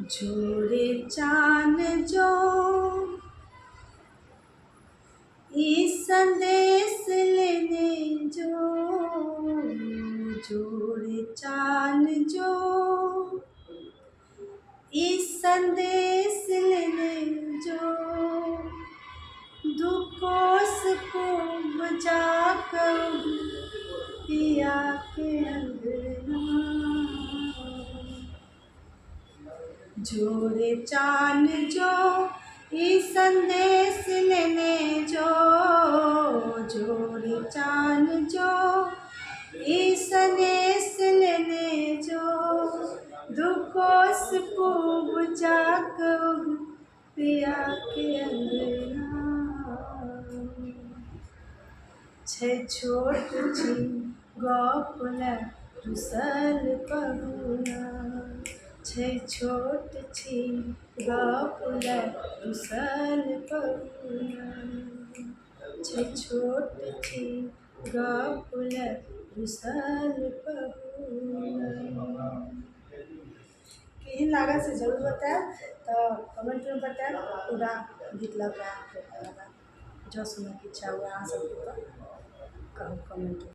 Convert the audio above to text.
जोरे चान जो ई संदेश लेने जो, जोरे चान जो ई संदेश लेने जो, दू कोस पूब जा कऽ पियाके अङ्गना। जोरे चान जो ई संदेश लेने जो, जोरे चान जो ई संदेश लेने जो, दू कोस पूब जा कऽ पियाके अङ्गना। छै छोट छिन गप लए रुसल पहुना, छै छोट छिन गप लए रुसल पहुना, छै छोट छिन गप लए रुसल पहुना। केहन लागल से जरूर बतायब, तऽ कमेंटमे बतायब। पूरा गीत लऽ कऽ जँ सुनयके इच्छा हुए अहाँ सबके तऽ कहू कमेंटमे।